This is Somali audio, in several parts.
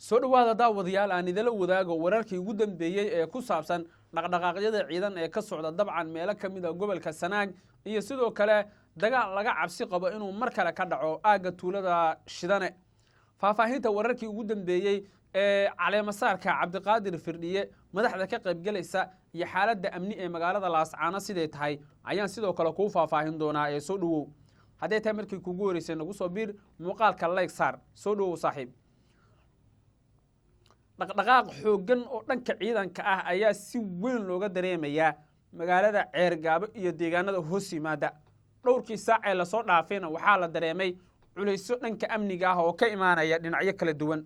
Soo dhowaada daawadayaal, aan idala wadaago wararkii ugu dambeeyey ee ku saabsan dhaqdhaqaaqyada ciidan ee ka socda dabcan meelo ka mid a gobolka Sanaag, iyo sidoo kale dagaal laga cabsi qabo inuu mar kale ka dhaco aagga tuulada Shidane. Faahfaahinta wararkii ugu dambeeyey ee caleemasaarka Cabdiqaadir Firdhiye, madaxda ka qaybgelaysa iyo xaaladda amni ee magaalada Laascaano siday tahay ayaan sidoo kale kuu faahfaahin doonaa. Ee soo dhowow, hadday tahay markii kugu horeysay nagu soo biir, muuqaalka like saar. Soo dhowow saaxiib. Dhaqdhaqaaq xooggan oo dhanka ciidanka ah ayaa si weyn looga dareemayaa magaalada Ceergaabo iyo deegaanada hoos yimaada. Dhowrkii saac ee lasoo dhaafayna waxaa la dareemay culaysyo dhanka amniga ah oo ka imaanaya dhinacyo kala duwan.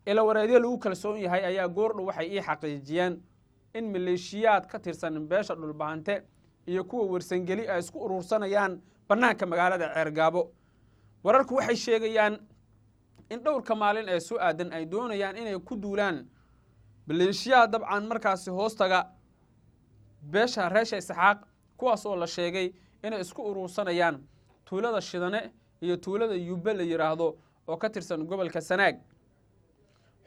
Ilawareedyo lagu kalsoon yahay ayaa goordhow waxay ii xaqiijiyeen in maleeshiyaad ka tirsan beesha Dhulbahante iyo kuwa Warsangeli ay isku urursanayaan bannaanka magaalada Ceergaabo. Wararku waxay sheegayaan in dhowrka maalin ee soo aadan ay doonayaan inay ku duulaan maleeshiyaad dabcan markaasi hoostaga beesha Reesha Isxaaq, kuwaas oo la sheegay inay isku urursanayaan tuulada Shidane iyo tuulada Yubbe la yidhaahdo oo ka tirsan gobolka Sanaag.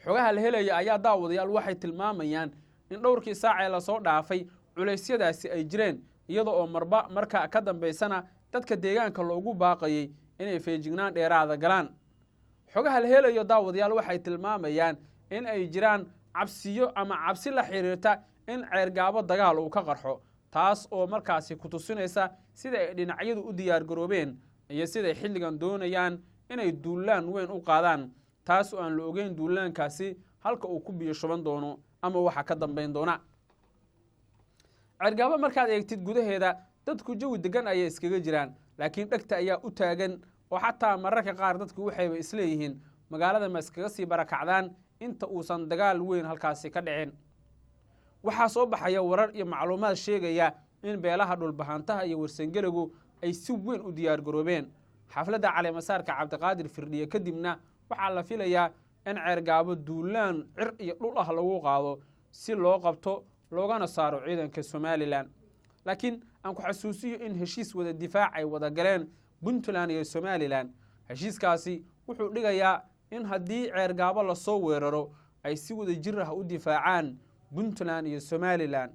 Xogaha la helaya ayaa, daawadayaal, waxay tilmaamayaan in dhowrkii saacee lasoo dhaafay culeysyadaasi ay jireen, iyada oo marba marka ka dambaysana dadka deegaanka loogu baaqayay inay feejignaan dheeraada galaan. Xogaha la helayo, daawadayaal, waxay tilmaamayaan in ay jiraan cabsiyo ama cabsi la xiriirta in Ceergaabo dagaal uu ka qarxo, taas oo markaasi ku tusinaysa sida ay dhinacyadu u diyaargaroobeen iyo siday xilligan doonayaan inay duulaan weyn u qaadaan, taas oo aan la ogeyn duulaankaasi halka uu ku biyo shuban doono ama waxa ka dambayn doona. Ceergaabo markaad eegtid gudaheeda, dadku jawi degan ayay iskaga jiraan, laakiin dhegta ayaa u taagan oo xataa mararka qaar dadku waxayba isleeyihiin magaalada ma iskaga sii barakacdaan inta uusan dagaal weyn halkaasi ka dhicin. Waxaa soo baxaya warar iyo macluumaad sheegaya in beelaha Dhulbahantaha iyo Warsangeligu ay si weyn u diyaargaroobeen xafladda caleemasaarka Cabdiqaadir Firdhiye. Kadibna waxaa la filayaa in Ceergaabo duulaan cir iyo dhul ah lagu qaado si loo qabto loogana saaro ciidanka Somalilan. Laakiin aan ku xasuusiyo in heshiis wada difaac ay wada galeen Puntland iyo Somalilan. Heshiiskaasi wuxuu dhigayaa in haddii Ceergaabo lasoo weeraro ay si wada jir ah u difaacaan Puntland iyo Somalilan.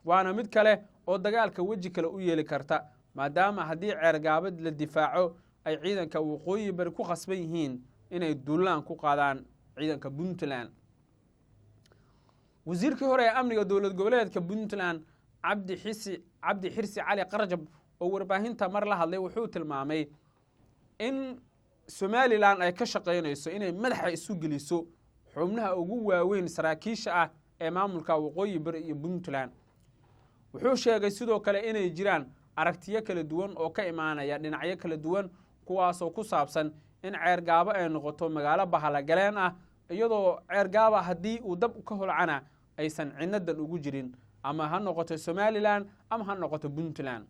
Waana mid kale oo dagaalka weji kale u yeeli karta, maadaama haddii Ceergaabo la difaaco ay ciidanka Waqooyi Bari ku khasban yihiin inay duulaan ku qaadaan ciidanka Puntland. Wasiirkii hore ee amniga dowlad goboleedka Puntland, Cabdi Xisi Cabdi Xirsi Cali Qarjab, oo warbaahinta mar la hadlay, wuxuu tilmaamay in Somalilan ay ka shaqaynayso inay madaxa isu geliso xubnaha ugu waaweyn saraakiisha ah ee maamulka Waqooyi Bari iyo Puntland. Wuxuu sheegay sidoo kale inay jiraan aragtiyo kala duwan oo ka imaanaya dhinacyo kala duwan, kuwaasoo ku saabsan in Ceergaabo ay noqoto magaalo bahalagaleen ah, iyadoo Ceergaaba haddii uu dab ka holcana aysan cidnadan ugu jirin, ama ha noqoto Somalilan ama ha noqoto Puntland.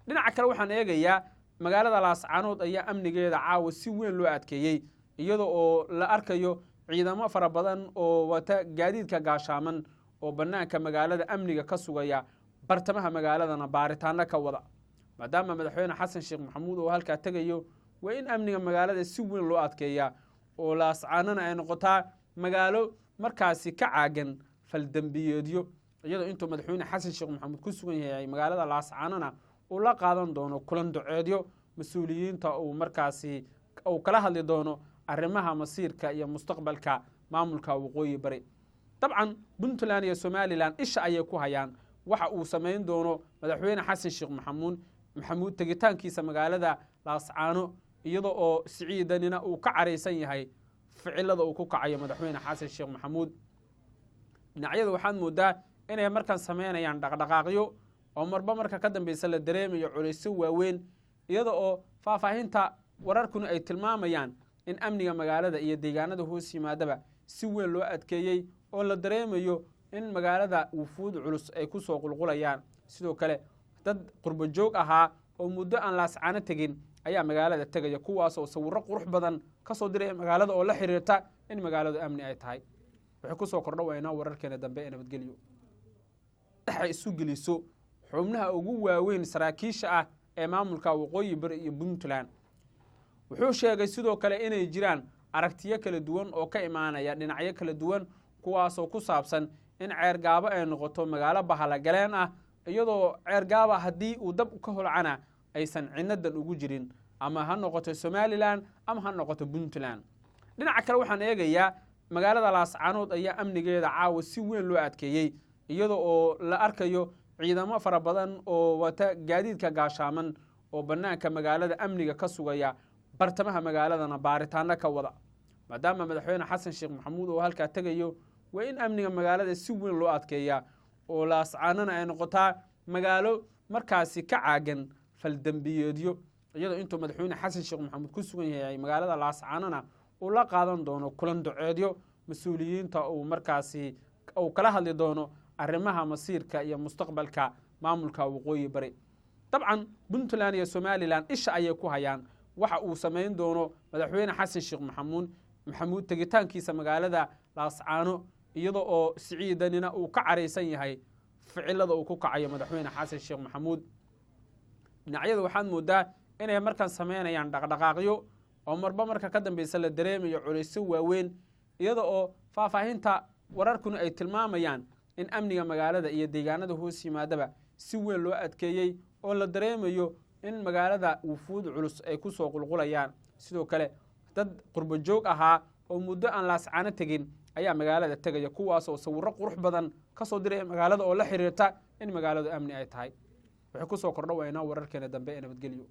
Dhinaca kale waxaan eegayaa magaalada Laascaanood ayaa amnigeeda caawa si weyn loo adkeeyey, iyada oo la arkayo ciidamo fara badan oo wata gaadiidka gaashaaman oo bannaanka magaalada amniga ka sugaya, bartamaha magaaladana baaritaano ka wada. Maadaama madaxweyne Xasan Sheekh Maxamuud oo halkaa tegayo, waa in amniga magaalada si weyn loo adkeeyaa oo Laascaanona ay noqotaa magaalo markaasi ka caagan faldembiyeedyo, iyadoo intuu madaxweyne Xasan Sheekh Maxamuud ku sugan yahay magaalada Laascaanona uu la qaadan doono kulan duceedyo mas-uuliyiinta uu markaasi uu kala hadli doono arrimaha masiirka iyo mustaqbalka maamulka Waqooyi Bari. Dabcan Puntland iyo Somalilan isha ayay ku hayaan waxa uu samayn doono madaxweyne Xasan Sheekh Maxamuud tegitaankiisa magaalada Laascaano, iyada oo Siciidanina uu ka caraysan yahay ficilada uu ku kacayo madaxweyne Xasan Sheekh Maxamuud. Dhinacyada waxaad moodaa inay markaan sameynayaan dhaqdhaqaaqyo oo marba marka ka dambeysa la dareemayo culaysyo waaweyn, iyada oo faahfaahinta wararkuna ay tilmaamayaan in amniga magaalada iyo deegaanada hoos yimaadaba si weyn loo adkeeyey oo la dareemayo in magaalada wufuud culus ay ku soo qulqulayaan. Sidoo kale dad qurbo joog ahaa oo muddo aan Laascaano tegin ayaa magaalada tegaya, kuwaas oo sawirro qurux badan ka soo diraya magaalada oo la xiriirta in magaaladu amni ay tahay. Waxay kusoo kordho waynaa wararkeena dambe ee nabadgelyo. Madaxa isu geliso xubnaha ugu waaweyn saraakiisha ah ee maamulka Waqooyi Bari iyo Puntland. Wuxuu sheegay sidoo kale inay jiraan Aragtiyo kala duwan oo ka imaanaya dhinacyo kala duwan, kuwaasoo ku saabsan in Ceergaabo ay noqoto magaalo bahalagaleen ah, iyadoo Ceergaaba haddii uu dab ka holcana aysan cidnadan ugu jirin, ama ha noqoto Somalilan ama ha noqoto Puntland. Dhinaca kale waxaan eegayaa magaalada Laascaanood ayaa amnigeeda caawa si weyn loo adkeeyey, iyada oo la arkayo ciidamo fara badan oo wata gaadiidka gaashaaman oo bannaanka magaalada amniga ka sugaya, bartamaha magaaladana baaritaano ka wada. Maadaama Madaxweyne Xasan Sheekh Maxamuud oo halkaa tegayo, waa in amniga magaalada si weyn loo adkeeyaa oo Laascaanona ay noqotaa magaalo markaasi ka caagan faldembiyeedyo, iyadoo intuu Madaxweyne Xasan Sheekh Maxamuud ku sugan yahay magaalada Laascaanona uu la qaadan doono kulan duceedyo mas-uuliyiinta uu markaasi uu kala hadli doono arrimaha masiirka iyo mustaqbalka maamulka Waqooyi Bari. Dabcan Puntland iyo Somalilan isha ayay ku hayaan waxa uu samayn doono Madaxweyne Xasan Sheekh Maxamuud tegitaankiisa magaalada Laascaano, iyada oo Siciidanina uu ka caraysan yahay ficilada uu ku kacayo Madaxweyne Xasan Sheekh Maxamuud. Dhinacyada waxaad moodaa inay markaan samaynayaan dhaqdhaqaaqyo oo marba marka ka dambeysa la dareemayo culaysyo waaweyn, iyada oo faahfaahinta wararkuna ay tilmaamayaan in amniga magaalada iyo deegaanada hoos yimaadaba si weyn loo adkeeyey oo la dareemayo in magaalada wufuud culus ay ku soo qulqulayaan. Sidoo kale dad qurbo joog ahaa oo muddo aan Laascaano tegin ayaa magaalada tegaya, kuwaas oo sawirro qurux badan ka soo diraya magaalada oo la xiriirta in magaaladu amni ay tahay. Waxay kusoo kordho waynaa wararkeena dambe ee nabadgelyo.